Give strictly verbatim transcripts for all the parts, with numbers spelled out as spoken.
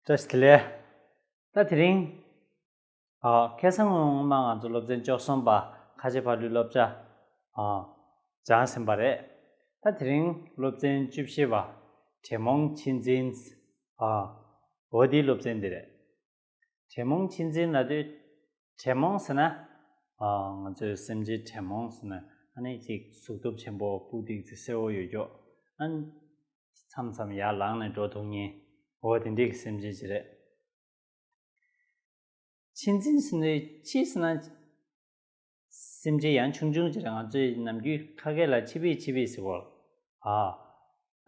བཀྲ་ཤིས་བདེ་ལེགས། ད་དེ་རིང་། ཨ། ཁ་སང་སྔོན་མ་ང་ཚོ་སློབ་ཚན་བཅུ་གསུམ་པ་ཁ་ཆེ་ཕ་ལུའི་སློབ་ཆ། ཨ། སྦྱངས་ཟིན་པ་རེད། ད་དེ་རིང་སློབ་ཚན་བཅུ་བཞི་པ་དྲེད་མོང་ཆེ་འཛིན། ཨ། འོ་དེའི་སློབ་ཚན་འདི་རེད། དྲེད་མོང་ཆེ་འཛིན་ལབ་དུས། དྲེད་མོང་ཟེར་ན། ཨ། ང་ཚོའི་སེམས་ཅན་དྲེད་མོང་ཟེར་ན་ཨ་ནི་ཅིག་གཟུགས་སྟོབས་ཆེན་པོ་སྤུ་ཏིག་ཙི་སེར་པོ་ཡོད་ཀྱོག་ཨ། མཚམས་མཚམས་ཡར་ལངས་ནས་འགྲོ་ཐུབ་མཁན། འོ་དེ་འདྲའི་གི་སེམས་ཅན་ཅིག་རེད། ཆེ་འཛིན་ཟེར་ནས་ཆེ་ཟེར་ན། སེམས་ཅན་ཡང་ཆུང་ཆུང་ཅིག་རེད། ང་ཚོས་ནམ་རྒྱུན་ཁ་སྐད་ལ་ཆེ་བེ་ཆེ་བེ་ཟེར་གོ།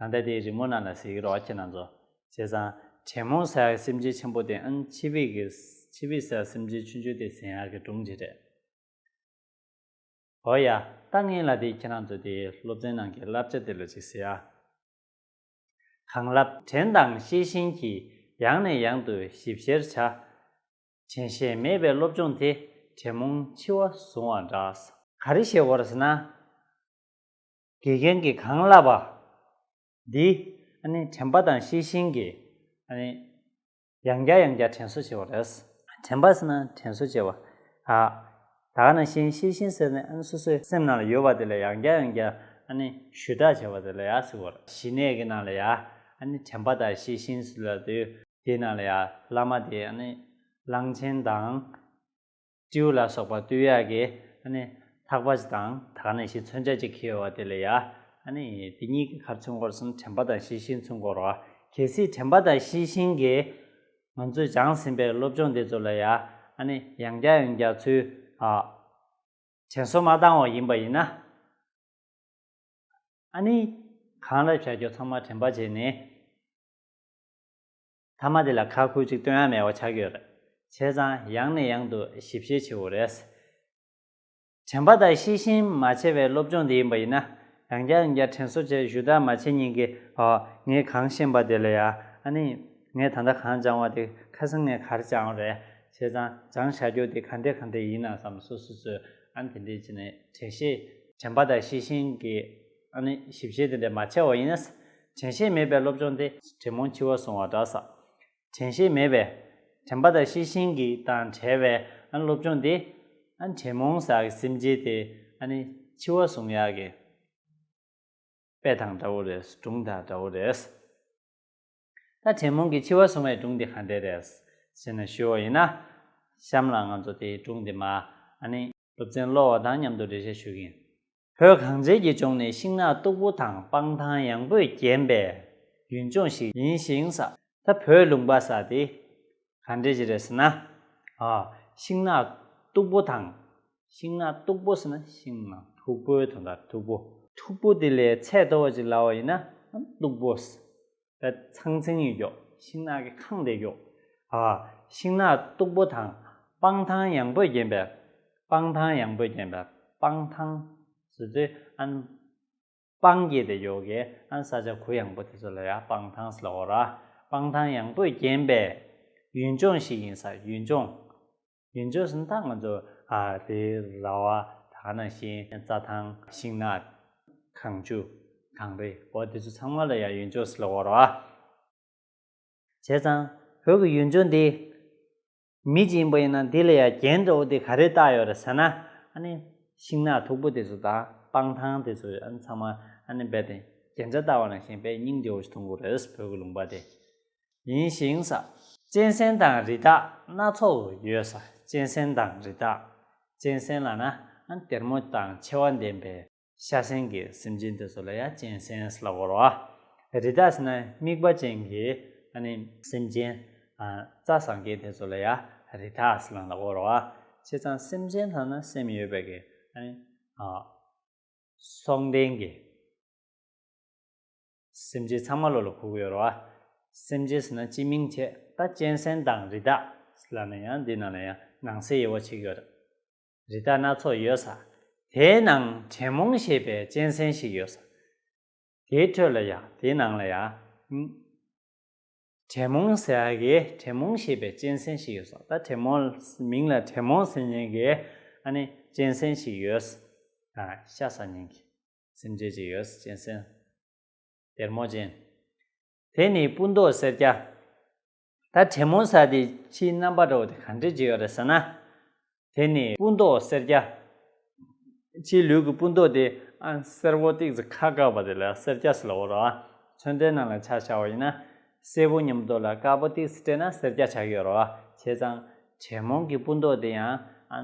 ཨ། ད་ལྟ་དེ་རི་མོ་ནང་ལ་གཟིགས་ཀྱི་རེད་ཁྱེད་རང་ཚོ། བྱས་ཙང་དྲེད་མོང་ཟེར་ཡག་སེམས་ཅན་ཆེན་པོ་དེ་ཨ་ནི་ཆེ་བེ་གི། ཆེ་བེ་ཟེར་སེམས་ཅན་ཆུང་ཆུང་དེ་ཟིན་ཡག་གི་སྒྲུང་ཅིག་རེད། འོ་ཡ། ད་ངས་ལབ་དེ་ཁྱེད་རང་ཚོ་དེ་སློབ་ཚན་ནང་གི་བསླབ་བྱ་དེ་ལ་ཅིག་གཟིགས་ཨ། གང་ལབ་དྲན་དང་ཤེས་བཞིན་གྱིས་ཡང་ནས་ཡང་དུ་ཞིབ་བཤེར་བྱ། དྲན་ཤེས་མེད་པའི་སློབ་སྦྱོང་དེ་དྲེད་མོང་འཆི་བ་བཟུང་བ་འདྲ། ག་རེ་བཤད་དགོས་རེད་ཟེར་ན། དགེ་རྒན་གྱིས་གང་ལབ་པ་འདི་ཨ་ནི་དྲན་པ་དང་ཤེས་བཞིན་གྱིས་ཨ་ནི་ཡང་བསྐྱར་ཡང་བསྐྱར་དྲན་གསོ་བྱེད་པ་རེད། དྲན་པ་ཟེར་ན་དྲན་གསོ་བྱེད་པ། ཨ། ད་ག་ནང་བཞིན་ཤེས་བཞིན་ཟེར་ནས་ཨ་ནི་སོ་སོའི་སེམས་ནང་ལ་ཡོད་པ་དེ་ལ་ཡང་བསྐྱར་ཡང་བསྐྱར་ཨ་ནི་ཞུ་དག་བྱེད་པ་དེ་ལ་ཡང་ཟེར་བ་རེད། ཞི་གནས་ཀྱི་ནང་ལ་ཡང་ཨ་ནི་དྲན་པ་དང་ཤེས་བཞིན་ཟེར་ལབ་དུས་དེའི་ནང་ལ་ཡང་བླ་མ་དེ་ཨ་ནི་གླང་ཆེན་དང་། སྤྲེའུ་ལ་སོགས་པ་བཏུལ་ཡག་གི་ཨ་ནི་ཐག་པ་ཅིག་དང་ད་ག་ནང་བཞིན་མཚོན་ཆ་ཅིག་འཁྱེར་ཡོད་པ་དེ་ལ་ཡ། ཨ་ནི་དེ་གཉིས་ཀྱི་ཁར་མཚོན་དགོས་རེད་ཟེར་ན་དྲན་པ་དང་ཤེས་བཞིན་མཚོན་དགོས་རེད་བ། གལ་སྲིད་དྲན་པ་དང་ཤེས་བཞིན་གྱིས་ང་ཚོས་སྦྱངས་ཟིན་པའི་སློབ་སྦྱོང་དེ་ཚོ་ལ་ཡ་ཨ་ནི་ཡང་བསྐྱར་ཡང་བསྐྱར་ཚུར་ཨ་དྲན་གསོ་མ་བཏང་བ་ཡིན་པ་ཡིན་ན། ཨ་ནི་གང་ལ་བྱ་རྒྱུ་ཚང་མ་དྲན་པ་བྱས་ནས། མཐའ་མ་དེ་ལ་ཁ་ཁུ་གཅིག་སྟོན་ཡ་མེད་པ་ཆགས་ཀྱི་ཡོད་རེད། བྱས་ཙང་ཡང་ནས་ཡང་དུ་ཞིབ་བཤེར་བྱེད་དགོས་རེད། དྲན་པ་དང་ཤེས་བཞིན་མ་བྱས་པའི་སློབ་སྦྱོང་དེ་ཡིན་པ་ཡིན་ན། ཡང་བསྐྱར་ཡང་བསྐྱར་དྲན་གསོ་བྱས་ཞུ་དག་མ་བྱེད་ཉིན་གྱི་ཨ་ངས་གང་ཤེས་པ་དེ་ལ་ཡ་ཨ་ནི་ངས་ད་ལྟ་གང་སྦྱངས་པ་དེ་ཁ་སང་ངས་ག་རེ་སྦྱངས་པ་རེད། བྱས་ཙང་སྦྱང་བྱ་རྒྱུ་དེ་ག་འདྲས་ག་འདྲས་ཡིན་ན་བསམ་སོ་སོ་སོས་ཨ་ནི་དེ་འདྲས་བྱས་ནས་དྲན་ཤེས་དྲན་པ་དང་ཤེས་བཞིན་གྱི་ཨ་ནི་ཞིབ་བཤེར་དེ་འདྲས་མ་བྱས་པ་ཡིན་ན། དྲན་ཤེས་མེད་པའི་སློབ་སྦྱོང་དེ་དྲེད་མོང་འཆི་བ་བཟུང་བ་འདྲ་ཟེར། དྲན་ཤེས་མེད་པའི་དྲན་པ་དང་ཤེས་བཞིན་གྱི་དང་བྲལ་བའི་ཨ་ནི་སློབ་སྦྱོང་དེ་ཨ་ནི་དྲེད་མོང་ཟེར་གྱི་སེམས་ཅན་དེ་ཨ་ནི་འཆི་བ་བཟུང་ཡག་གི་དཔེ་དང་འདྲ་བོ་རེད། སྒྲུང་དང་འདྲ་བོ་རེད། ད་དྲེད་མོང་གི་འཆི་བ་བཟུང་བའི་སྒྲུང་དེ་ག་འདྲས་རེད་ཟེར་ནས་ཞུ་བ་ཡིན་ན། གཤམ་ལ་ང་ཚོ་དེའི་སྒྲུང་དེ་མ་ཨ་ནི་སློབ་ཚན་ཀློག་པ་དང་མཉམ་དུ་འགྲེལ་བཤད་ཞུ་གི་ཡིན། བོད་གངས་ཅན་གྱི་ལྗོངས་ནི་ཤིང་ནགས་སྟུག་པོ་དང་སྤང་ཐང་ཡངས་པོས་བརྒྱན་པའི་ཡུལ་ལྗོངས་ཤིག་ཡིན་ཞིང་ས། ད་བོད་ལུང་པ་ས་དེ་ག་འདྲས་ཅིག་རེད་ཟེར་ན། ཨ། ཤིང་ནགས་སྟུག་པོ་དང་། ཤིང་ནགས་སྟུག་པོ་ཟེར་ན་ཤིང་ནགས་མཐུག་པོའི་དོན་དག་མཐུག་པོ། མཐུག་པོ་དེ་ལས་ཚད་མཐོ་བ་ཅིག་ལབ་པ་ཡིན་ན་སྟུག་པོ་ཟེར། ད་ཚང་ཚིང་ཡོད་ཀྱོག་ཤིང་ནགས་ཀྱི་ཁང་དེ་ཀྱོག་ཨ། ཤིང་ནགས་སྟུག་པོ་དང་སྤང་ཐང་ཡངས་པོས་བརྒྱན་པའི། སྤང་ཐང་ཡངས་པོས་བརྒྱན་པའི་སྤང་ཐང་ཟེར་དུས་ཨ་ནི་སྤང་གི་དེ་ཡོད་ཀྱི་ཨ་ནི་ས་ཆ་གུ་ཡངས་པོ་དེ་ཚོ་ལ་ཡ་སྤང་ཐང་ཟེར་ལབ་ཀྱི་ཡོད་རེད། སྤང་ཐང་ཡངས་པོས་བརྒྱན་པའི་ཡུལ་ལྗོངས་ཤིག་ཡིན་ས། ཡུལ་ལྗོངས། ཡུལ་ལྗོངས་ཟེར་ན་ད་ང་ཚོ་ཨ་དེ་ར་བ་ད་ག་ནང་བཞིན་རྩྭ་ཐང་ཤིང་ནགས་གངས་ཆུ་གངས་རི་འོ་དེ་ཚོ་ཚང་མ་ལ་ཡང་ཡུལ་ལྗོངས་ཟེར་ལབ་ཀྱི་ཡོད་རེད་བ། བྱས་ཙང་བོད་ཀྱི་ཡུལ་ལྗོངས་འདི་མི་གཅིག་ཡིན་པ་ཡིན་ན་འདི་ལ་ཡང་རྒྱན་འདྲ་བོ་དེ་ག་རེ་བཏགས་ཡོད་རེད་ཟེར་ན། ཨ་ནི་ཤིང་ནགས་མཐུག་པོ་དེ་ཚོ་དང་སྤང་ཐང་དེ་ཚོ་ཨ་ནི་ཚང་མ་ཨ་ནི་རྦད་དེ་རྒྱན་ཆ་བཏགས་པ་ནང་བཞིན་དཔེ་སྙིང་རྗེ་བོ་ཞིག་མཐོང་གི་ཡོད་རེད། བོད་ཀྱི་ལུང་པ་དེ། ཡིན་ཞིང་ས། གཅན་གཟན་དང་རི་དྭགས་སྣ་ཚོགས་ཡོད་ས། གཅན་གཟན་དང་རི་དྭགས། གཅན་གཟན་ལབ་ན་ཨ་སྡེར་མོ་དང་མཆེ་བ་ལྡན་པའི་ཤ་གཟན་གྱི་སེམས་ཅན་དེ་ཚོ་ལ་ཡང་གཅན་གཟན་ཟེར་ལབ་ཀྱི་ཡོད་རེད་བ། རི་དྭགས་ཟེར་ན་རྨིག་པ་ཅན་གྱི་ཨ་ནི་སེམས་ཅན། ཨ། རྩྭ་ཟ་མཁན་དེ་ཚོ་ལ་ཡང་རི་དྭགས་ཟེར་ལབ་ཀྱི་ཡོད་རེད་བ། བྱས་ཙང་སེམས་ཅན་ལབ་ན་སེམས་ཡོད་པའི་གི་ཨ་ནི། ཨ། སྲོག་ལྡན་གྱི་སེམས་ཅན་ཚང་མ་ལོ་ལ་གོ་གི་ཡོད་རེད་བ། སེམས་ཅན་ཟེར་ན་སྤྱི་མིང་བྱས། ད་གཅན་གཟན་དང་རི་དྭགས་ལབ་ན་ཡང་འདི་ནང་ལ་ཡང་ནང་གསེས་དབྱེ་བ་ཕྱེ་གི་ཡོད་རེད། རི་དྭགས་སྣ་ཚོགས་ཡོད་ས། དེའི་ནང་དྲེད་མོང་ཞེས་པའི་གཅན་གཟན་ཞིག་ཡོད་ས། དེའི་ཁྲོད་ལ་ཡང་དེའི་ནང་ལ་ཡང་། དྲེད་མོང་ཟེར་ཡག་གི་དྲེད་མོང་ཞེས་པའི་གཅན་གཟན་ཞིག་ཡོད་ས། ད་དྲེད་མོང་མིང་ལ་དྲེད་མོང་ཟེར་མཁན་གྱི་ཨ་ནི་གཅན་གཟན་ཞིག་ཡོད་ས། ཨ། ཤ་ཟ་མཁན་གྱི་སེམས་ཅན་ཅིག་ཡོད་ས། གཅན་གཟན། སྡེར་མོ་ཅན། དེ་ནི་སྤུ་མདོག་སེར་སྐྱ། ད་ ད་དྲེད་མོང་ཟེར་དེ་ཕྱིའི་རྣམ་པ་འདྲ་བོ་དེ་ག་འདྲས་ཅིག་ཡོད་རེད་ཟེར་ན། དེ་ནི་སྤུ་མདོག་སེར་སྐྱ། ཕྱིའི་ལུས་ཀྱི་སྤུ་མདོག་དེ་ཨ་སེར་པོ་ཏོག་ཙམ་ཁ་དཀར་བ་དེ་ལ་སེར་སྐྱ་ཟེར་ལབ་པ་རེད་བ། ཚོན་ལྡན་ནང་ལ་ཆ་བཞག་པ་ཡིན་ན། སེར་པོ་མཉམ་དུ་ལ་དཀར་པོ་ཏོག་ཙམ་སྤྲད་ན་སེར་སྐྱ་ཆགས་ཀྱི་ཡོད་རེད་བ། བྱས་ཙང་དྲེད་མོང་གི་སྤུ་མདོག་དེ་ཡང་ཨ་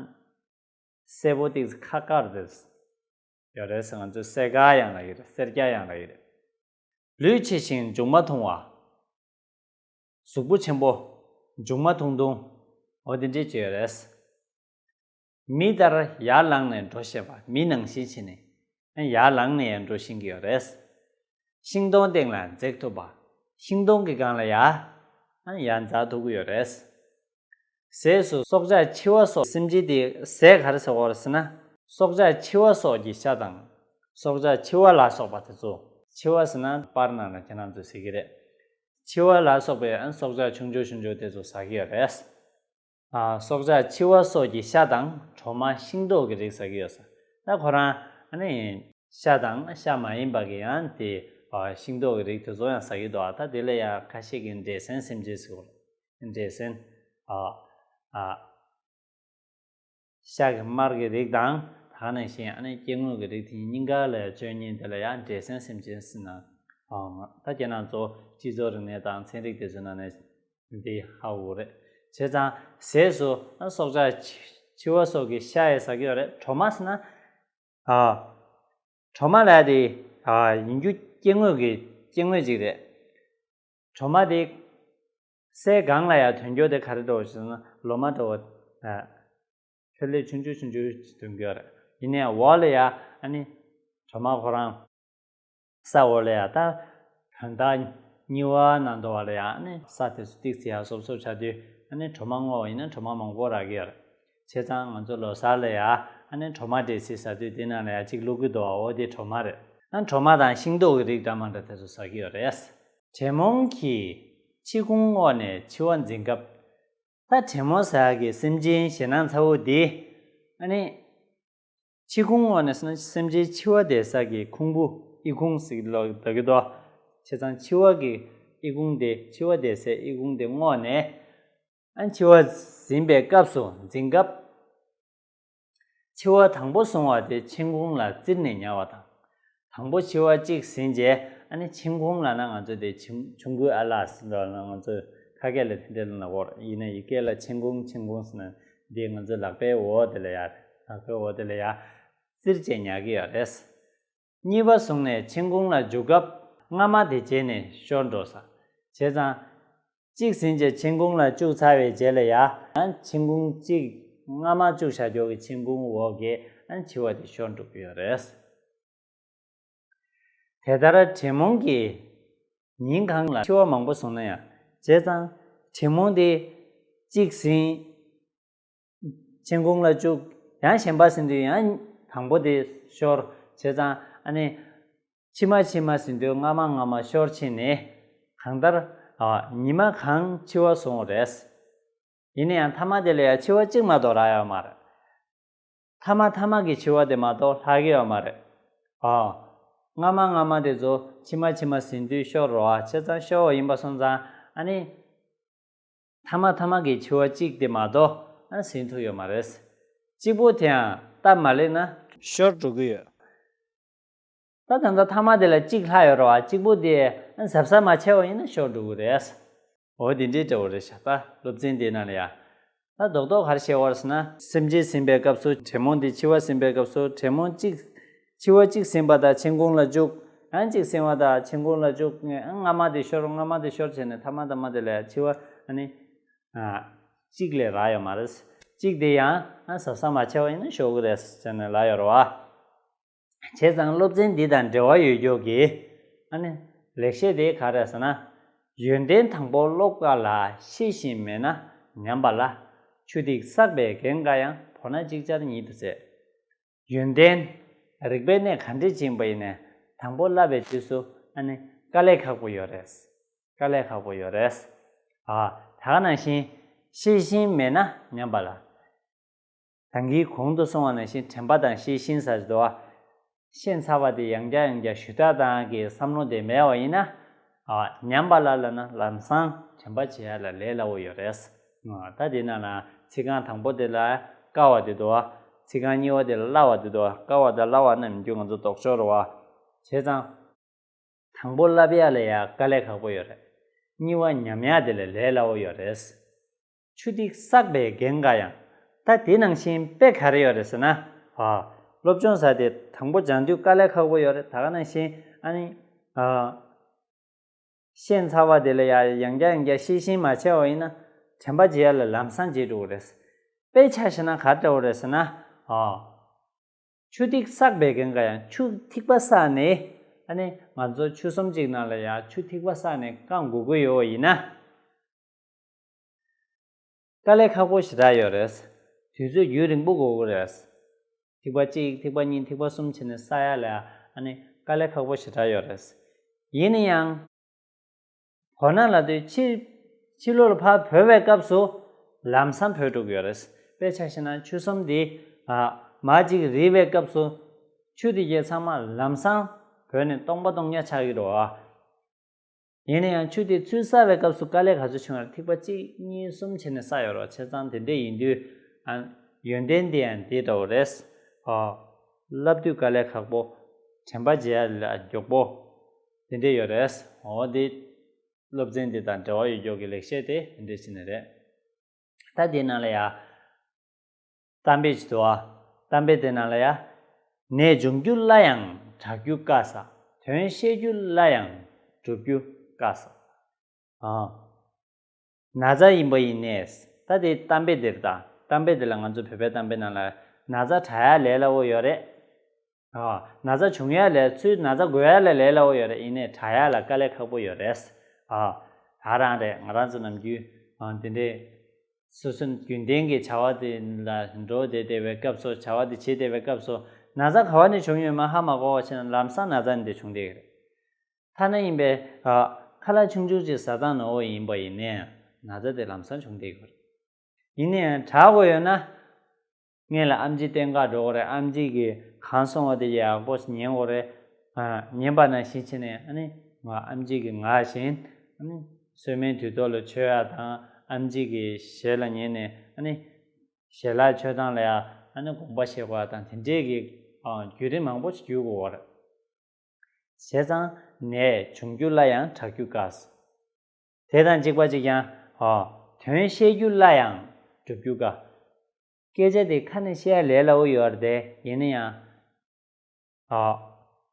སེར་པོ་ཏོག་ཙམ་ཁ་དཀར་དེ་ཡོད་རེད་ཟེར། ང་ཚོས་སེར་དཀར་ཡང་ལབ་ཀྱི་རེད། སེར་སྐྱ་ཡང་ལབ་ཀྱི་རེད། ལུས་ཆེ་ཞིང་མཇུག་མ་ཐུང་བ། གཟུགས་པོ་ཆེན་པོ། མཇུག་མ་ཐུང་ཐུང་། འོ་དེ་འདྲས་ཅིག་ཡོད་རེད། མི་ལྟར་ཡར་ལངས་ནས་འགྲོ་ཤེས་པ། མི་ནང་བཞིན་བྱས་ནས་ཡར་ལངས་ནས་ཡར་འགྲོ་ཤེས་ཀྱི་ཡོད་རེད། ཤིང་སྡོང་སྟེང་ལ་འཛེག་ཐུབ་པ། ཤིང་སྡོང་གི་སྒང་ལ་ཡར་ཡར་འཛེག་ཐུབ་ཀྱི་ཡོད་རེད། ཟས་སུ་སྲོག་ཆགས་འཆི་བ་སོགས། སེམས་ཅན་དེ་ཟས་ག་རེ་ཟ་གི་ཡོད་རེད་ཟེར་ན། སྲོག་ཆགས་འཆི་བ་སོགས་ཀྱི་ཤ་དང་། སྲོག་ཆགས་འཆི་བ་ལ་སོགས་པ་དེ་ཚོ། འཆི་བ་ཟེར་ན་པར་ནང་ལ་ཁྱེད་རང་ཚོས་ཟེར་གྱི་རེད། འཆི་བ་ལ་སོགས་པའི་ཨ་སྲོག་ཆགས་ཆུང་ཆུང་ཆུང་ཆུང་དེ་ཚོ་ཟ་གི་ཡོད་རེད། ཨ་སྲོག་ཆགས་འཆི་བ་སོགས་ཀྱི་ཤ་དང་གྲོ་མ། ཤིང་ཏོག་གི་རིགས་ཟ་གི་ཡོད་ས། ད་ཁོ་རང་ཨ་ནི་ཤ་དང་ཤ་མ་ཡིན་པ་གི་ཡང་དེ་ཨ་ཤིང་ཏོག་གི་རིགས་དེ་ཚོ་ཡང་ཟ་གི་འདུག་ཨ་ད་དེ་ལ་ཡང་ཁ་ཤས་ཀྱིས་འབྲས་སེན་སེམས་ཅན་ཟེར་གོ། འབྲས་སེན། ཨ་ཨ་ཤ་གི་མར་གྱི་རིགས་དང་། ད་ག་ནང་བཞིན་ཨ་ནི་སྐྱེ་དངོས་ཀྱི་རིགས་དེ་གཉིས་ཀ་ལ་སྤྱོད་མཁན་དེ་ལ་ཡང་འབྲས་སེན་སེམས་ཅན་ཟེར་ན། ཨ་ད་ཁྱེད་རང་ཚོ་སྤྱི་ཚོགས་རིག་གནས་དང་ཚན་རིག་དེ་ཚོའི་ནང་ནས་འདི་ཧ་གོ་རེད། བྱས་ཙང་ཟས་སུ་ཨ་སྲོག་ཆགས་འཆི་བ་སོགས་ཀྱི་ཤ་ཡང་ཟ་གི་ཡོད་རེད། གྲོ་མ་ཟེར་ན། ཨ་གྲོ་མ་ལབ་དེ་ཨ་ཡིན་རྒྱུ་སྐྱེ་དངོས་ཀྱི་སྐྱེ་དངོས་ཅིག་རེད། གྲོ་མ་དེ་སའི་སྒང་ལ་ཡང་ཐོན་རྒྱུ་དེ་ག་རེ་འདྲ་བོ་ཞེ་ན། ལོ་མ་འདྲ་བོ། ཨ་ཐོད་ལེབ་ཆུང་ཆུང་ཆུང་ཆུང་ཅིག་ཐོན་གྱི་ཡོད་རེད། ཡིན་ནའི་འོག་ལ་ཡང་ཨ་ནི་གྲོ་མ་ཁོ་རང་ས་འོག་ལ་ཡང་ད་བོད་ཟླ་གཉིས་པ་ནང་དུ་བ་ལ་ཡང་ཨ་ནི་ས་དེ་ཚོ་ཏོག་ཙམ་ཡར་སོབ་སོབ་ཆགས་དུས་ཨ་ནི་གྲོ་མ་བརྔོས་པ་ཡིན་ན་གྲོ་མ་མང་པོ་རག་གི་ཡོད་རེད། བྱས་ཙང་ང་ཚོ་ལོ་གསར་ལ་ཡང་ཨ་ནི་གྲོ་མ་འབྲས་སིལ་ཟ་དུས་དེ་ནང་ལ་ཡང་གཅིག་བླུག་གི་འདུག་འོ་དེ་གྲོ་མ་རེད། ཨ་གྲོ་མ་དང་ཤིང་ཏོག་གི་རིགས་འདྲ་མ་འདྲ་དེ་ཚོ་ཟ་གི་ཡོད་རེད། དྲེད་མོང་གིས་འཆིང་ཁུང་བརྔོས་ནས་འཆི་བ་འཛིན་སྐབས། ད་དྲེད་མོང་ཟེར་ཡག་གི་སེམས་ཅན་ཞེད་སྣང་ཚ་བོ་འདི་ཨ་ནི་འཆིང་ཁུང་བརྔོས་ནས་ཟེར་ན་སེམས་ཅན་འཆི་བ་བསྡད་ས་གི་ཁུང་བུ། ཨི་ཁུང་ཟེར་ལབ་ཀྱི་འདུག་བྱས་ཙང་འཆི་བ་གི་ཨི་ཁུང་དེ། འཆི་བ་བསྡད་སའི་ཨི་ཁུང་དེ་བརྔོས་ནས། ཨ་འཆི་བ་ཟིན་པའི་སྐབས་སུ། འཛིན་སྐབས། འཆི་བ་དང་པོ་བཟུང་བ་དེ་འཆིང་ཁུང་ལ་བཙིར་ནས་ཉར་བ་དང་། དང་པོ་འཆི་བ་གཅིག་ཟིན་རྗེས་ཨ་ནི་འཆིང་ཁུང་ལབ་ན་ང་ཚོ་དེ་ཆུང་ཆུང་ཀུའི་ཨ་ལགས་ཟེར་ལབ་ན། ང་ཚོ་ཁ་སྐད་ལ་དེ་འདྲ་ལབ་ན་འོ་རེད། ཡིན་ན་ཡི་གེ་ལ་འཆིང་ཁུང་འཆིང་ཁུང་ཟེར་ན་འདི་ང་ཚོའི་ལག་པའི་འོག་དེ་ལ་ཡ་རེད། ལག་པའི་འོག་དེ་ལ་ཡ་བཙིར་བྱས་ཉར་གྱི་ཡོད་རེད། གཉིས་པ་བཟུང་ནས་འཆིང་ཁུང་ལ་འཇུག་སྐབས་རྔ་མ་དེ་བརྗེས་ནས་ཤོར་འགྲོ་ས། བྱས་ཙང་། གཅིག་ཟིན་རྗེས་འཆིང་ཁུང་ལ་བཅུག་ཚར་བའི་རྗེས་ལ་ཡ། ཡང་འཆིང་ཁུང་གཅིག་རྔ་མ་བཅུག་བཞག་རྒྱུ་གི་འཆིང་ཁུང་འོག་གི་ཨ་འཆི་བ་དེ་ཤོར་འགྲོ་གི་ཡོད་རེད། དེ་ལྟར་དྲེད་མོང་གིས་ཉིན་གང་ལ་འཆི་བ་མང་པོ་བཟུང་ན་ཡང་། བྱས་ཙང་དྲེད་མོང་དེ་གཅིག་ཟིན། འཆིང་ཁུང་ལ་བཅུག་ཡང་གཞན་པ་ཟིན་དུས་ཡང་དང་པོ་དེ་ཤོར། བྱས་ཙང་ཨ་ནི་ཕྱི་མ་ཕྱི་མ་ཟིན་དུས་སྔ་མ་སྔ་མ་ཤོར་ཕྱིན་ནས། གང་ལྟར་ཨ་ཉི་མ་གང་འཆི་བ་སོང་བ་རེད། ཡིན་ན་ཡང་མཐའ་མ་དེ་ལ་ཡང་འཆི་བ་གཅིག་མ་གཏོགས་རག་ཡོད་མ་རེད། མཐའ་མ་མཐའ་མ་གི་འཆི་བ་དེ་མ་གཏོགས་ལྷག་གི་ཡོད་མ་རེད། ཨ་སྔ་མ་སྔ་མ་དེ་ཚོ་ཕྱི་མ་ཕྱི་མ་ཟིན་དུས་ཤོར་རོ། ཨ་བྱས་ཙང་ཤོར་བ་ཡིན་པ་སོང་ཙང་ཨ་ནི། མཐའ་མ་མཐའ་མ་གི་འཆི་བ་གཅིག་དེ་མ་གཏོགས་ཨ་ཟིན་ཐུབ་ཡོད་མ་རེད། གཅིག་པོ་དེའང་སྟབས་མ་ལེགས་ན་ཤོར་འགྲོ་གི་ཡོད། ད་ད་ལྟ་མཐའ་མ་དེ་ལ་གཅིག་ལྷག་ཡོད་རེད་བ། གཅིག་པོ་དེ་ཨ་གཟབ་གཟབ་མ་བྱས་པ་ཡིན་ན་ཤོར་འགྲོ་གི་རེད། འོ་དེ་འདྲའི་འདྲ་བོ་རེད་ཤག་ད་སློབ་ཚན་དེའི་ནང་ལ་ཡ། ད་རྡོག་རྡོག་ག་རེ་བཤད་པ་རེད་ཟེར་ན། སེམས་ཅན་ཟིན་པའི་སྐབས་སུ་དྲེད་མོང་དེ། འཆི་བ་ཟིན་པའི་སྐབས་སུ་དྲེད་མོང་གཅིག་འཆི་བ་གཅིག་ཟིན་པ་དང་འཆིང་ཁུང་ལ་བཅུག་ཡང་གཅིག་ཟིན་པ་དང་འཆིང་ཁུང་ལ་བཅུག་སྔ་མ་དེ་ཤོར། སྔ་མ་དེ་ཤོར་བྱས་ནས་མཐའ་མ་མཐའ་མ་དེ་ལ་འཆི་བ་ཨ་ནི་ཨ་གཅིག་ལས་རག་ཡོད་མ་རེད། གཅིག་དེ་ཡང་ཨ་གཟབ་གཟབ་མ་བྱས་པ་ཡིན་ན་ཤོར་གི་རེད་ཟེར་ནས་ལབ་ཡོད་རེད་བ། བྱས་ཙང་སློབ་ཚན་འདི་དང་འབྲེལ་བ་ཡོད་རྒྱུ་གི་ཨ་ནི་ལེགས་བཤད་དེ་ག་རེ་ཟེར་ན། ཡོན་ཏན་དང་པོ་བློ་དཀར་ལ། ཤེས་བཞིན་མེད་ན་ཉམས་པ་ལ། ཆུ་ཐིགས་བསགས་པས་འགེངས་དཀའ་ཡང་། བོར་ན་ཅིག་ཅར་ཉིད་དུ་ཟད། ཡོན་ཏན། རིག་པའི་གནས་ག་འདྲས་ཅིག་ཡིན་པ་ཡིན་ནའི་དང་པོ་བསླབ་པའི་དུས་སུ་ཨ་ནི་དཀའ་ལས་ཁག་པོ་ཡོད་རེད། དཀའ་ལས་ཁག་པོ་ཡོད་རེད། ཨ་ད་ག་ནང་བཞིན་ཤེས་བཞིན་མེད་ན་ཉམས་པ་ལ། ད་གིན་གོང་དུ་སོང་བ་ནང་བཞིན་དྲན་པ་དང་ཤེས་བཞིན་ཟེར་གྱི་འདུག་བ། ཤེས་ཚར་བ་དེ་ཡང་བསྐྱར་ཡང་བསྐྱར་ཞུ་དག་བཏང་གི་བསམ་བློ་དེ་མེད་པ་ཡིན་ན། ཨ་ཉམས་པ་ལ་ལབ་ན་ལམ་སང་ དྲན་པ་བརྗེད་ཡ་ལ་ལས་སླ་བོ་ཡོད་རེད། ད་དེ་ནང་ལ་ཚིག་རྐང་དང་པོ་དེ་ལ་དཀའ་བ་དེ་འདུག་ཚིག་རྐང་གཉིས་པ་དེ་ལ་སླ་བ་དེ་འདུག་དཀའ་བ་དང་སླ་བ་རྣམས་རྒྱུ་ང་ཚོ་ལྡོག་ཕྱོགས་རེད་བ། བྱས་ཙང་། དང་པོ་བསླབ་ཡ་ལ་ཡ་དཀའ་ལས་ཁག་པོ་ཡོད་རེད། གཉིས་པ་ཉམས་ཡ་དེ་ལ་ལས་སླ་བོ་ཡོད་རེད། ཆུ་ཐིགས་བསགས་པའི་རྒྱན་འགའ་ཡང་། ད་དེ་ནང་བཞིན་དཔེ་ག་རེ་ཡོད་རེད་ཟེར་ན། ཨ། སློབ་སྦྱོང་ཟེར་དེ་དང་པོ་སྦྱང་དུས་དཀའ་ལས་ཁག་པོ་ཡོད་རེད། ད་ག་ནང་བཞིན་ཨ་ནི། ཨ། ཤེས་ཚར་བ་དེ་ལ་ཡ་ཡང་བསྐྱར་ཡང་བསྐྱར་ཤེས་བཞིན་མ་བྱས་པ་ཡིན་ན། དྲན་པ་བརྗེད་ཡ་ལ་ལམ་སང་བརྗེད་འགྲོ་གི་རེད། དཔེ་ཆ་བཞག་ན་ག་འདྲ་བོ་རེད་ཟེར་ན། ཨ། ཆུ་ཐིགས་བསགས་པའི་རྐྱེན་གྱིས་ཡང་ཆུ་ཐིགས་པ་བསགས་ནས། ཨ་ནི་ང་ཚོ་ཆུ་ཟོམ་གཅིག་ནང་ལ་ཡང་ཆུ་ཐིགས་པ་བསགས་ནས་བཀང་དགོས་ཀྱི་ཡོད་པ་ཡིན་ན། དཀའ་ལས་ཁག་པོ་ཞེ་དྲག་ཡོད་རེད། དུས་ཚོད་རྒྱུན་རིང་པོ་འགོར་གྱི་རེད། ཐིགས་པ་གཅིག་ཐིགས་པ་གཉིས་ཐིགས་པ་གསུམ་བྱས་ནས་བསགས་ཡ་ལ་ཨ་ནི་དཀའ་ལས་ཁག་པོ་ཞེ་དྲག་ཡོད་རེད། ཡིན་ན་ཡང་། བོར་ན་ལབ་དུས་ཕྱི། ཕྱི་ལོགས་ལ་ཕར་བོར་བའི་སྐབས་སུ་ལམ་སང་བོར་འགྲོ་གི་ཡོད་རེད། དཔེ་ཆ་བཞག་ན་ཆུ་ཟོམ་འདི། ཨ། མར་ཅིག་རིལ་བའི་སྐབས་སུ། ཆུ་དེ་གས་ཚང་མ་ལམ་སང་བོར་ནས་སྟོང་པ་སྟོང་རྐྱང་ཆགས་ཀྱི་རེད་བ། ཡིན་ན་ཡང་ཆུ་དེ་ཚུར་བསགས་པའི་སྐབས་སུ་དཀའ་ལས་ག་ཚོད་བྱུང་བ་རེད། ཐིགས་པ་གཅིག་གཉིས་གསུམ་བྱས་ནས་བསགས་ཡོད་རེད་བ། བྱས་ཙང་དེ་འདྲས་ཡིན་དུས། ཨ། ཡོན་ཏན་དེ་ཡང་དེ་འདྲ་བོ་རེད། ཨ། བསླབ་དུས་དཀའ་ལས་ཁག་པོ། དྲན་པ་བརྗེད་ཡ་ལ་མགྱོགས་པོ། དེ་འདྲས་ཡོད་རེད། འོ་དེ། སློབ་ཚན་འདི་དང་འབྲེལ་བ་ཡོད་མགྱོགས་ཀྱི་ལེགས་བཤད་དེ་འདི་འདྲས་ཞིག་ནས་རེད། ད་དེའི་ནང་ལ་ཡ། གཏམ་དཔེ་ཅིག་འདུག་ཨ། གཏམ་དཔེ་དེ་ནང་ལ་ཡ། ནད་འབྱུང་རྒྱུ་སླ་ཡང་དྲག་རྒྱུ་དཀའ་ས། དོན་ཤེས་རྒྱུ་སླ་ཡང་སྒྲུབ་རྒྱུ་དཀའ་ས། ཨ། ན་ཚ་ཡིན་པ་ཡིན་ནས། ད་དེ་གཏམ་དཔེ་དེ་རེད་ད། གཏམ་དཔེ་དེ་ལ་ང་ཚོ་བོད་པའི་གཏམ་དཔེ་ནང་ལ་ན་ཚ་དྲག་ཡ་ལས་སླ་བོ་ཡོད་རེད། ཨ། ན་ཚ་བྱུང་ཡ་ལས་ཚུར་ན་ཚ་འགོས་ཡ་ལ་ལས་སླ་བོ་ཡོད་རེད། ཡིན་ནའི་དྲག་ཡ་ལ་དཀའ་ལས་ཁག་པོ་ཡོད་རེད། ཨ། ད་རང་རེད། ང་རང་ཚོ་ནམ་རྒྱུན། ཨ། དེ་འདྲས། སོ་སོ་རྒྱུན་ལྡན་གྱི་བྱ་བ་དེ་ལ་འགྲོ་བསྡད་བསྡད་པའི་སྐབས་སུ། བྱ་བ་དེ་བྱེད་བསྡད་པའི་སྐབས་སུ། ན་ཚ་ག་བ་ནས་བྱུང་ཡོད་མེད་ཧ་མ་གོ་བ་བྱས་ན་ལམ་སང་ན་ཚ་འདི་བྱུང་བསྡད་ཀྱི་རེད། ཐ་ན་ཡིན་པས། ཨ། ཁ་ལག་ཆུང་ཆུང་ཅིག་ཟ་སྟངས་ནོར་བ་ཡིན་པ་ཡིན་ནའི་ན་ཚ་དེ་ལམ་སང་བྱུང་བསྡད་ཀྱི་རེད། ཡིན་ནའི་དྲག་དགོས་ཡོད་ན། སྔོན་ལ་ཨེམ་ཆི་བསྟེན་ག་འགྲོ་དགོས་རེད། ཨེམ་ཆི་གིས་གང་གསུང་བ་དེ་ཡག་པོ་ཉན་དགོས་རེད། ཨ། ཉན་པ་ནང་བཞིན་བྱས་ནས་ཨ་ནི་ང་ཨེམ་ཆི་གིས་ངར་བཞིན། ཨ་ནི་གསོལ་སྨན་དུས་ཐོག་ལ་མཆོད་ཡ་དང་། ཨེམ་ཆི་གི་ཞལ་ལ་ཉན་ནས་ཨ་ནི་ཞལ་ལག་མཆོད་སྟངས་ལ་ཡ་ཨ་ནི་དགོངས་པ་བཞེས་དགོས་ཡ་དང་དེ་འདྲས་ཀྱི། ཨ། བརྒྱུད་རིམ་མང་པོ་ཞིག་བརྒྱུད་དགོས་རེད། བྱས་ཙང་ནད་འབྱུང་རྒྱུ་སླ་ཡང་དྲག་རྒྱུ་དཀའ། དེ་དང་གཅིག་པ་གཅིག་རྐྱང་། ཨ། དོན་ཤེས་རྒྱུ་སླ་ཡང་སྒྲུབ་རྒྱུ་དཀའ། སྐད་ཆ་དེ་ཁ་ནས་བཤད་ཡ་ལས་སླ་བོ་ཡོད་རེད་དེ། ཡིན་ན་ཡང་། ཨ།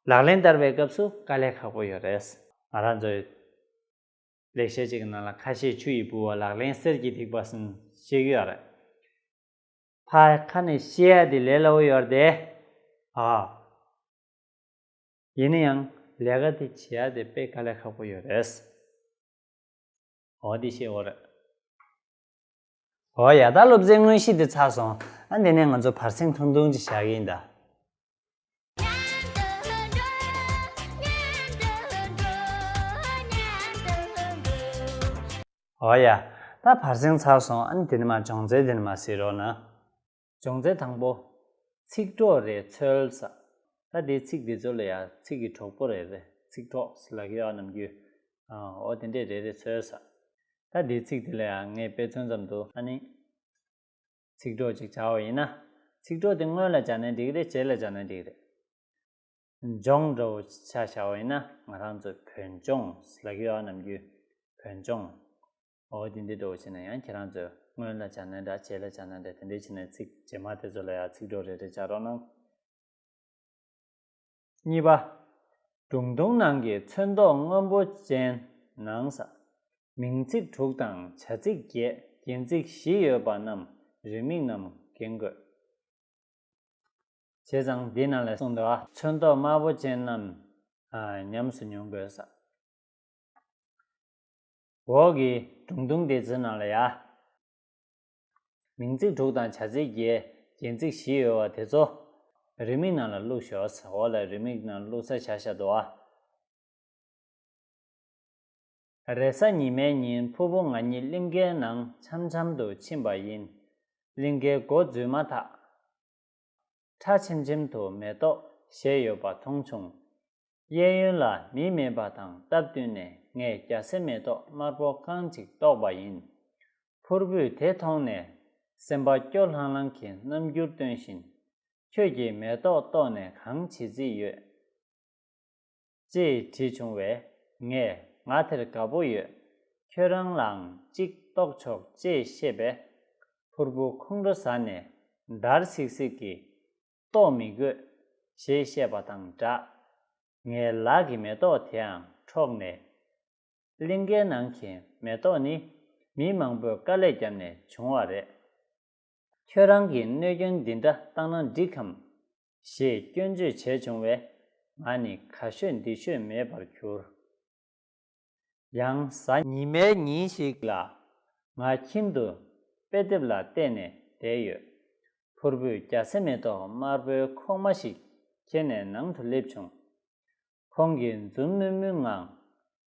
ལག་ལེན་བསྟར་བའི་སྐབས་སུ་དཀའ་ལས་ཁག་པོ་ཡོད་རེད། ང་རང་ཚོའི་ལེགས་བཤད་ཅིག་གི་ནང་ལ། ཁ་བཤད་ཆུ་ཡིས་བུལ་བ། ལག་ལེན་གསེར་གྱི་ཐིགས་པ་ཟེར་བཤད་ཀྱི་ཡོད་རེད། ཕར་ཁ་ནས་བཤད་ཡ་དེ་ལས་སླ་བོ་ཡོད་རེད་དེ། ཨ། ཡིན་ན་ཡང་ལས་ཀ་དེ་བྱེད་ཡ་དེ་དཔེ་དཀའ་ལས་ཁག་པོ་ཡོད་རེད། འོ་དེ་ཤེས་དགོས་རེད། འོ་ཡ། ད་སློབ་ཚན་དངོས་གཞི་དེ་ཚར་སོང་། ཨ། དེ་ནས་ང་ཚོ་བར་གསེང་ཐུང་ཐུང་ཅིག་བཞག་གི་ཡིན་ད། འོ་ཡ། ད་བར་གསེང་ཚར་སོང་། ཨ་ནི་དེ་ནས་མར་སྦྱོང་ཚན་དེ་ནས་མར་གཟིགས་རོགས་གནང་། སྦྱོང་ཚན་དང་པོ། ཚིག་གྲོགས་རེ་འཚོལ་ཟེར། ད་དེའི་ཚིག་འདི་ཚོ་ལ་ཡང་ཚིག་གི་གྲོགས་པོ་རེ་རེ། ཚིག་གྲོགས་ལབ་ཀྱི་ཡོད་ནམ་རྒྱུན། ཨ། འོ་དེ་འདྲས་རེ་རེ་འཚོལ་ཟེར། ད་དེའི་ཚིག་འདི་ལ་ཡང་ངས་དཔེ་མཚོན་ཙམ་དུ། ཨ་ནི་ཚིག་གྲོགས་ཅིག་བྱ་བ་ཡིན་ན། ཚིག་གྲོགས་དེ་སྔོན་ལ་སྦྱར་ནའི་འགྲིག་གི་རེད། རྗེས་ལ་སྦྱར་ནའི་འགྲིག་གི་རེད། ལྗོངས་འདྲ་བོ་ཆ་བཞག་པ་ཡིན་ན། ང་རང་ཚོ་བོད་ལྗོངས་ལབ་ཀྱི་ཡོད་ནམ་རྒྱུན། བོད་ལྗོངས། འོ་དེ་འདྲ་འདྲ་བོ་བྱས་ན་ཡང་ཁྱེད་རང་ཚོས་སྔོན་ལ་སྦྱར་ན་འདྲ། རྗེས་ལ་སྦྱར་ན་འདྲ། དེ་འདྲ་བྱས་ནས་ཚིག་རྗེས་མ་དེ་ཚོ་ལ་ཡང་ཚིག་གྲོགས་རེ་རེ་སྦྱར་རོགས་གནང་། གཉིས་པ། སྒྲུང་ཐུང་ནང་གི་ཚོན་མདོག་སྔོན་པོ་ཅན་ནང་ས། མིང་ཚིག་དྲུག་དང་བྱ་ཚིག་བརྒྱད། རྒྱན་ཚིག་བཞི་ཡོད་པ་རྣམས་རེའུ་མིག་རྣམས་འགེངས་དགོས། བྱས་ཙང་འདི་ནང་ལ་གསུངས་འདུག་ཨ། ཚོན་མདོག་དམར་པོ་ཅན་རྣམས། ཨ། ཉམས་སུ་མྱོང་དགོས་ས། འོག་གི་སྒྲུང་ཐུང་དེ་ཚོའི་ནང་ལ་ཡ། མིང་ཚིག་དྲུག་དང་བྱ་ཚིག་བརྒྱད། རྒྱན་ཚིག་བཞི་ཡོད་པ་དེ་ཚོ་རེའུ་མིག་ནང་ལ་བླུགས་ཤོག་ཟེར། འོག་ལ་རེའུ་མིག་ནང་བླུགས་ས་བཞག་བཞག་འདུག་ཨ། རེས་གཟའ་ཉི་མའི་ཉིན་ཕུ་བོ་ང་གཉིས་གླིང་གའི་ནང་འཆམ་འཆམ་དུ་ཕྱིན་པ་ཡིན། གླིང་གའི་སྒོ་འཛུལ་མ་ཐག་ཁྲ་ཆེམ་ཆེམ་དུ་མེ་ཏོག་བཞད་ཡོད་པ་མཐོང་བྱུང་། གཡས་གཡོན་ལ་མི་མེད་པ་དང་སྟབས་བསྟུན་ནས་ ངས་རྒྱ་སེ་མེ་ཏོག་དམར་པོ་རྐང་གཅིག་བཏོགས་པ་ཡིན། ཕུར་བུས་དེ་མཐོང་ནས་སེམས་པ་སྐྱོ་ལྷང་ལྷང་གི་རྣམ་འགྱུར་སྟོན་བཞིན། ཁྱོད་ཀྱིས་མེ་ཏོག་བཏོགས་ནས་གང་བྱེད་རྩིས་ཡོད། ཅེས་དྲིས་བྱུང་བས། ངས་ང་དེར་དགའ་པོ་ཡོད། ཁྱོད་རང་ལའང་གཅིག་བཏོགས་ཆོག་ཅེས་བཤད་པས། ཕུར་བུ་ཁོང་ཁྲོ་ཟ་ནས་འདར་སིག་སིག་གིས། བཏོགས་མི་དགོས། ཞེས་བཤད་པ་དང་སྦྲགས། ངའི་ལག་གི་མེ་ཏོག་དེའང་འཕྲོག་ནས། གླིང་གའི་ནང་གི་མེ་ཏོག་ནི་མི་མང་པོས་དཀའ་ལས་བརྒྱབ་ནས་བྱུང་བ་རེད། ཁྱོད་རང་གིས་གནོད་སྐྱོན་འདི་འདྲ་བཏང་ན་འགྲིག་གམ། ཞེས་སྐྱོན་བརྗོད་བྱས་བྱུང་བས། ང་ནི་ག་ཤོད་འདི་ཤོད་མེད་པར་གྱུར། ཡང་གཟའ་ཉི་མའི་ཉིན་ཞིག་ལ། ང་ཁྱིམ་དུ་དཔེ་དེབ་ལ་བལྟས་ནས་བསྡད་ཡོད། ཕུར་བུས་རྒྱ་སེ་མེ་ཏོག་དམར་པོའི་ཁོག་མ་ཞིག་ཁྱེར་ནས་ནང་དུ་སླེབས་བྱུང་། ཁོང་གིས་འཛུམ་དམུལ་དམུལ་ངང་།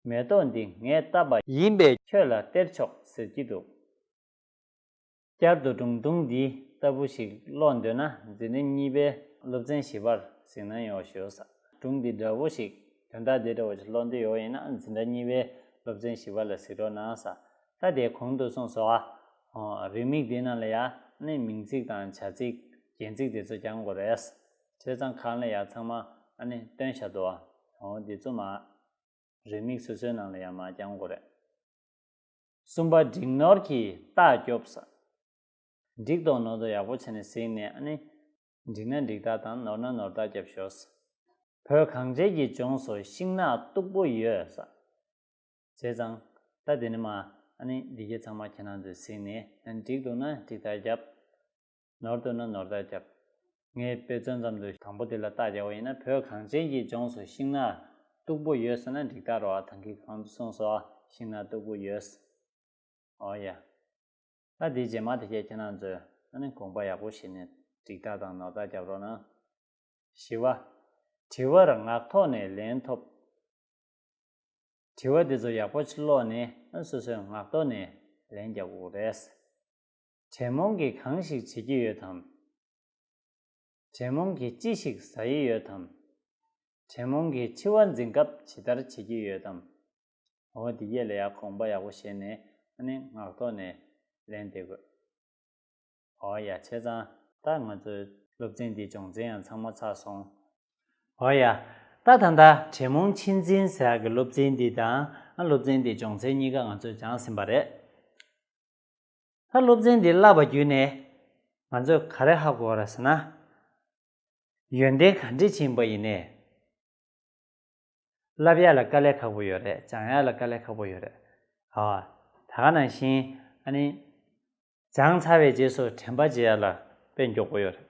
མེ་ཏོག་འདི་ངས་བཏབ་པ་ཡིན་པས་ཁྱོད་ལ་སྟེར་ཆོག་ཟེར་གྱི་འདུག་བསྐྱར་དུ་སྒྲུང་ཐུང་འདི་ལྟ་བུ་ཞིག་ཀློག་འདོད་ན། འཛིན་གྲྭ་གཉིས་པའི་སློབ་ཚན་བཞི་པར་གཟིགས་གནང་ཡོད་ཞུ་ས། སྒྲུང་འདི་འདྲ་བོ་ཞིག་དོན་དག་འདི་འདྲ་བོ་ཞིག་ཀློག་འདོད་ཡོད་ཡིན་ན། འཛིན་གྲྭ་གཉིས་པའི་སློབ་ཚན་བཞི་པ་ལ་གཟིགས་རོགས་གནང་ས། ད་དེ་གོང་དུ་གསུངས་སོ། ཨ། རེའུ་མིག་འདི་ནང་ལ་ཡ་ནི་མིང་ཚིག་དང་བྱ་ཚིག་རྒྱན་ཚིག་དེ་ཚོ་རྒྱག་དགོས་རེད། བྱས་ཙང་གང་ལ་ཡ་ཚང་མ་ཨ་ནི་སྟོན་བཞག་འདུག་ཨ། འོ་འདི་ཚོ་མ། རེའུ་མིག་སོ་སོའི་ནང་ལ་ཡང་མར་རྒྱག་དགོས་རེད། གསུམ་པ། འགྲིག་ནོར་གྱིས་རྟགས་རྒྱོབ་ས། འགྲིག་དང་ནོར་དང་ཡག་པོ་བྱས་ནས་གཟིགས་ནས། ཨ་ནི་འགྲིག་ན་འགྲིག་རྟགས་དང་ནོར་ན་ནོར་རྟགས་རྒྱབ་ཤོག་བོད་གངས་ཅན་གྱི་ལྗོངས་སུ་ཤིང་ནགས་སྟུག་པོ་ཡོད་ས། བྱས་ཙང་ད་དེ་ནི་མ། ཨ་ནི་འདི་གའི་ཚང་མ་ཁྱེད་རང་ཚོས་གཟིགས་ནས། ཨ་ནི་འགྲིག་འདུག་ན་འགྲིག་རྟགས་རྒྱབ། ནོར་འདུག་ན་ནོར་རྟགས་རྒྱབ། ངས་དཔེ་མཚོན་ཙམ་དུ་དང་པོ་དེ་ལ་རྟགས་རྒྱག་པ་ཡིན་ན། བོད་གངས་ཅན་གྱི་ལྗོངས་སུ་ཤིང་ནགས་སྟུག་པོ་ཡོད་ཟེར་ན་འགྲིག་རྟགས་རེད་པ། ད་གིན་གོང་དུ་གསུངས་སོ། ཤིང་ནགས་སྟུག་པོ་ཡོད། ཨོ་ཡ། ད་འདི་རྗེས་མ་དེ་གས་ཁྱེད་རང་ཚོས་ཨ་ནི་དགོངས་པ་ཡག་པོ་བཞེས་ནས་འགྲིག་རྟགས་དང་ནོར་རྟགས་རྒྱབ་རོགས་གནང་། བཞི་པ། དྲི་བར་ངག་ཐོག་ནས་ལན་ཐོབ། དྲི་བ་འདི་ཚོ་ཡག་པོ་ཅིག་ཀློག་ནས་སོ་སོས་ངག་ཐོག་ནས་ལན་རྒྱག་དགོས་རེད། དྲེད་མོང་གིས་གང་ཞིག་བྱེད་ཀྱི་ཡོད་དམ། དྲེད་མོང་གིས་ཅི་ཞིག་ཟ་ཡི་ཡོད་དམ། དྲེད་མོང་གིས་འཆི་བ་འཛིན་སྐབས་ཇི་ལྟར་བྱེད་ཀྱི་ཡོད་དམ། འོ་འདི་གས་ལ་ཡ་དགོངས་པ་ཡག་པོ་བཞེས་ནས་ཨ་ནི་ངག་ཐོག་ནས་ལན་འདེབས་དགོས། འོ་ཡ། བྱས་ཙང་ད་ང་ཚོའི་སློབ་ཚན་འདིའི་སྦྱོང་ཚན་ཡང་ཚང་མ་ཚར་སོང་། འོ་ཡ། ད་ད་ལྟ་དྲེད་མོང་ཆེད་འཛིན་ཟེར་ཡག་གི་སློབ་ཚན་འདི་དང་། ཨ། སློབ་ཚན་འདིའི་སྦྱོང་ཚན་གཉིས་ཀ་ང་ཚོས་སྦྱངས་ཟིན་པ་རེད། ད་སློབ་ཚན་འདི་བསླབས་པ་བརྒྱུད་ནས་ང་ཚོས་ག་རེ་ཧ་གོ་བ་རེད་ཟེར་ན། ཡོན་ཏན་ག་འདྲ་ཅིག་ཡིན་པ་ཡིན་ནའི། བསླབ་ཡག་ལ་དཀའ་ལས་ཁག་པོ་ཡོད་རེད། སྦྱང་ཡག་ལ་དཀའ་ལས་ཁག་པོ་ཡོད་རེད། ཨ། ད་ག་ནང་བཞིན་ཨ་ནི། སྦྱངས་ཚར་བའི་རྗེས་སུ་དྲན་པ་བརྗེད་ཡག་ལ་དཔེ་མགྱོགས་པོ་ཡོད་རེད།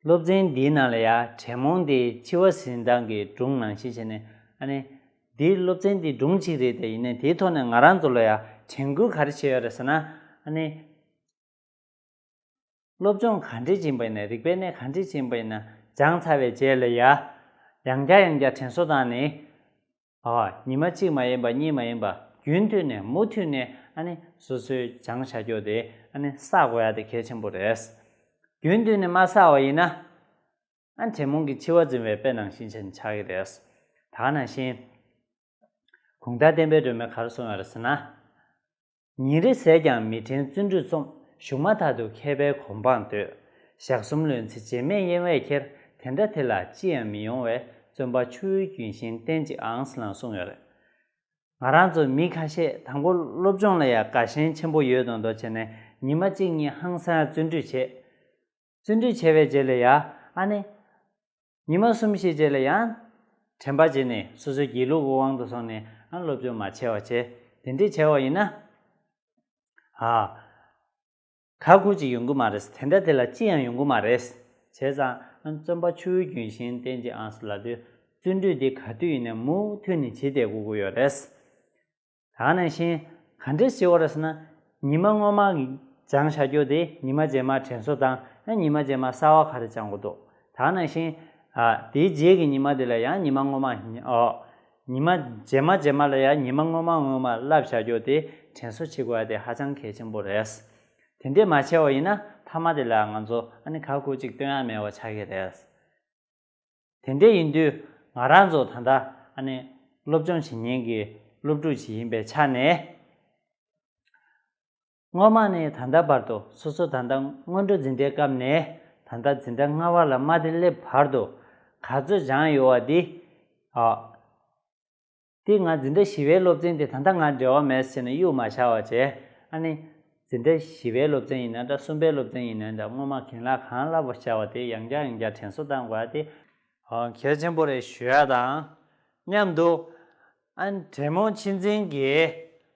སློབ་ཚན་འདིའི་ནང་ལ་ཡ་དྲེད་མོང་དེ་འཆི་བ་ཟིན་སྟངས་ཀྱི་སྒྲུང་ནང་བཞིན་བྱས་ནས། ཨ་ནི། འདིའི་སློབ་ཚན་འདི་སྒྲུང་གཅིག་རེད་དེ། ཡིན་ནའི་དེའི་ཐོག་ནས་ང་རང་ཚོ་ལ་ཡ་དྲན་སྐུལ་ག་རེ་བྱས་ཡོད་རེད་ཟེར་ན། ཨ་ནི། སློབ་སྦྱོང་ག་འདྲས་ཕྱིན་པ་ཡིན་ན། རིག་པའི་གནས་ག་འདྲས་ཕྱིན་པ་ཡིན་ན། སྦྱངས་ཚར་བའི་རྗེས་ལ་ཡ། ཡང་བསྐྱར་ཡང་བསྐྱར་དྲན་གསོ་བཏང་ནས། ཨ། ཉི་མ་གཅིག་མ་ཡིན་པ། གཉིས་མ་ཡིན་པ། རྒྱུན་མཐུད་ནས། མུ་མཐུད་ནས་ཨ་ནི་སོ་སོའི་སྦྱངས་བཞག་རྒྱུ་དེ་ཨ་ནི་བསགས་དགོས་ཡ་དེ་གལ་ཆེན་པོ་རེད། རྒྱུན་མཐུད་ནས་མ་བསགས་པ་ཡིན་ན། ཨ། དྲེད་མོང་གིས་འཆི་བ་འཛིན་པའི་དཔེ་ནང་བཞིན་ཆགས་ཀྱི་རེད། ད་ག་ནང་བཞིན། གུང་ཐང་བསྟན་པའི་སྒྲོན་མེས་ག་རེ་གསུངས་ཡོད་རེད་ཟེར་ན། ཉིན་རེ་ཟས་ཀྱང་མི་དྲན་བརྩོན་འགྲུས་རྩོམ། ཞུགས་མ་ཐག་ཏུ་མཁས་པའི་གོ་འཕང་འདོད། ཞག་གསུམ་ལོན་ཚེ་རྗེས་མེད་གཡེང་བས་ཁྱེར། དེ་འདྲ་དེ་ལ་ཅི་ཡང་མི་ཡོང་བས། བརྩོན་པ་ཆུ་བོའི་རྒྱུན་བཞིན་བསྟེན་ཅིག་ཨང་ཟེར་ནས་གསུངས་ཡོད་རེད། ང་རང་ཚོ་མི་ཁ་ཤས་དང་པོ་སློབ་སྦྱོང་ལ་ཡང་དགའ་ཞེན་ཆེན་པོ་ཡོད་མདོག་མདོག་བྱས་ནས། ཉི་མ་གཅིག་གཉིས་ཧང་སང་བརྩོན་འགྲུས་བྱེད། བརྩོན་འགྲུས་བྱས་པའི་རྗེས་ལ་ཡ། ཨ་ནི། ཉི་མ་གསུམ་བཞིའི་རྗེས་ལ་ཡང་དྲན་པ་བརྗེད་ནས། སོ་སོའི་སྒྱིད་ལུག་གི་དབང་དུ་སོང་ནས། ཨ། སློབ་སྦྱོང་མ་བྱས་པ་བྱས། དེ་འདྲས་བྱས་པ་ཡིན་ན། ཨ། ག་གུ་ཅིག་ཡོང་གི་མ་རེད། དེ་འདྲ་དེ་ལ་ཅི་ཡང་ཡོང་གི་མ་རེད། བྱས་ཙང་། ཨ། བརྩོན་པ་ཆུ་བོའི་རྒྱུན་བཞིན་བསྟེན་ཅིག་ཨང་ཟེར་ལབ་དུས། བརྩོན་འགྲུས་འདི་ག་དུས་ཡིན་ནའི་མུ་མཐུད་ནས་བྱེད་བསྡད་དགོས་ཀྱི་ཡོད་རེད། ད་ག་ནང་བཞིན་ག་འདྲས་བྱེད་དགོས་རེད་ཟེར་ན། ཉི་མ་སྔོན་མ་སྦྱངས་བཞག་རྒྱུ་དེ་ཉི་མ་རྗེས་མ་དྲན་གསོ་བཏང་། ཨ། ཉི་མ་རྗེས་མ་གསར་པ་ག་རེ་སྦྱང་དགོས་འདུག་ད་ག་ནང་བཞིན། ཨ། དེའི་རྗེས་ཀྱི་ཉི་མ་དེ་ལ་ཡང་ཉི་མ་སྔོན་མ། ཨོ། ཉི་མ་རྗེས་མ་རྗེས་མ་ལ་ཡང་ཉི་མ་སྔོན་མ་སྔོན་མ་བསླབས་བཞག་རྒྱུ་དེ་དྲན་གསོ་བྱེད་དགོས་ཡ་དེ་ཧ་ཅང་གལ་ཆེན་པོ་རེད། དེ་འདྲས་མ་བྱས་པ་ཡིན་ན། མཐའ་མ་དེ་ལ་ང་ཚོ་ཨ་ནི་ག་གུ་ཅིག་སྟོན་ཡ་མེད་པ་ཆགས་ཀྱི་རེད། དེ་འདྲ་ཡིན་དུས་ང་རང་ཚོ་ད་ལྟ་ཨ་ནི་ སློབ་སྦྱོང་བྱེད་མཁན་གྱི་སློབ་ཕྲུག་ཅིག་ཡིན་པའི་ཆ་ནས། སྔོན་མ་ནས་ད་ལྟ་བར་དུ་སོ་སོ་ད་ལྟ་སྔོན་འགྲོ་འཛིན་གྲྭའི་སྐབས་ནས་ད་ལྟ་འཛིན་གྲྭ་ལྔ་པ་ལ་མ་དེ་སླེབས་བར་དུ་ག་ཚོད་སྦྱངས་ཡོད་པ་འདི། ཨ། འདི་ང་འཛིན་གྲྭ་བཞི་པའི་སློབ་ཚན་དེ་ད་ལྟ་ང་འབྲེལ་བ་མེད་ཟེར་ནས་གཡུག་མ་བཞག་པ་བྱས། ཨ་ནི་འཛིན་གྲྭ་བཞི་པའི་སློབ་ཚན་ཡིན་ན་འདྲ། གསུམ་པའི་སློབ་ཚན་ཡིན་ན་འདྲ། སྔོན་མ་རྒན་ལགས་གང་བསླབས་པ་བྱ་བ་དེ་ཡང་བསྐྱར་ཡང་བསྐྱར་དྲན་གསོ་བཏང་དགོས་པ་དེ་གལ་ཆེན་པོ་རེད་ཞུ་ཡ་དང་མཉམ་དུ། ཨ་ནི་དྲེད་མོང་མཆིན་ཚད་ཀྱི་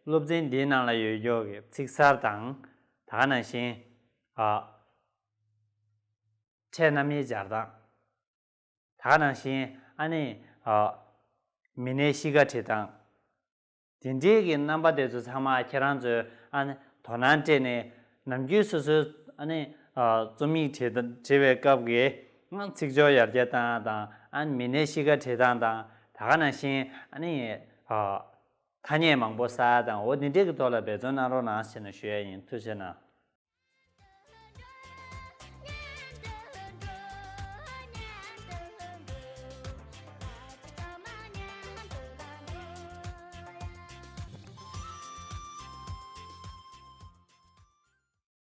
སློབ་ཚན་འདིའི་ནང་ལ་ཡོད་རྒྱུ་གི་ཚིག་གསར་དང་། ད་ག་ནང་བཞིན། ཨ། ཕྲད་རྣམ་དབྱེ་སྦྱར་སྟངས། ད་ག་ནང་བཞིན་ཨ་ནི། ཨ། མི་སྣའི་གཤིས་ཀ་བྲིས་སྟངས། དེ་འདྲའི་གི་རྣམ་པ་དེ་ཚོ་ཚང་མ་ཁྱེད་རང་ཚོས་ཨ་ནི་དོ་སྣང་སྤྲད་ནས་ནམ་རྒྱུན་སོ་སོའི་ཨ་ནི། ཨ། རྩོམ་ཡིག་བྲིས་བྲིས་པའི་སྐབས་ཀྱི་ཚིག་སྦྱོར་ཡར་རྒྱས་བཏང་དང་། ཨ་ནི་མི་སྣའི་གཤིས་ཀ་བྲིས་སྟངས་དང་། ད་ག་ནང་བཞིན་ཨ་ནི། ཨ། ཐ་སྙད་མང་པོ་གསར་དང་འོ་དེ་འདྲའི་གི་ཐོག་ལ་འབད་བརྩོན་གནང་རོགས་གནང་ཞེས་ནས་ཞུ་ཡ་ཡིན། ཐུགས་རྗེ་གནང་།